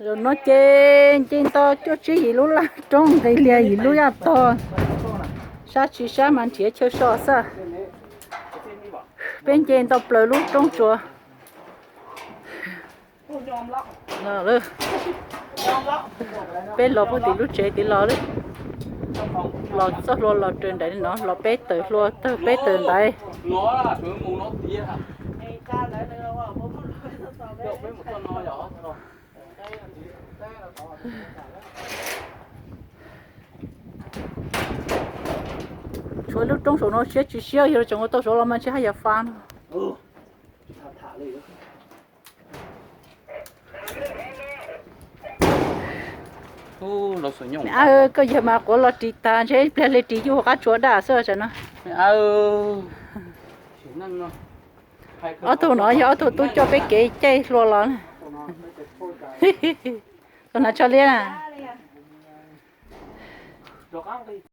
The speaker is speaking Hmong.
Zaum no ces nce nto cuaj tsib yim lub laj roob nqis lias yim lub yaj tog, sab tsis sab mas nrhiav chaw so xwb. Peb nce nto plaws lub roob tsuas. Peb los puag tim lub tsev tid los lawm. Los txoj hlua los raws nraim no, los peb tawm hlua tawg peb tawm ntaiv. Tshuav lub roob saum no siab tsis siab, yog tseem ua tau saud los mas tsis haj yam fa no. Ab, koj yawg mas quav los ris tag ntshe ib pliag li ris yuj qab tsua daj xwb tam no. Ob tug no yog ob tug tub coj peb kev caij hlua los na. Tus hnav tsho liab na.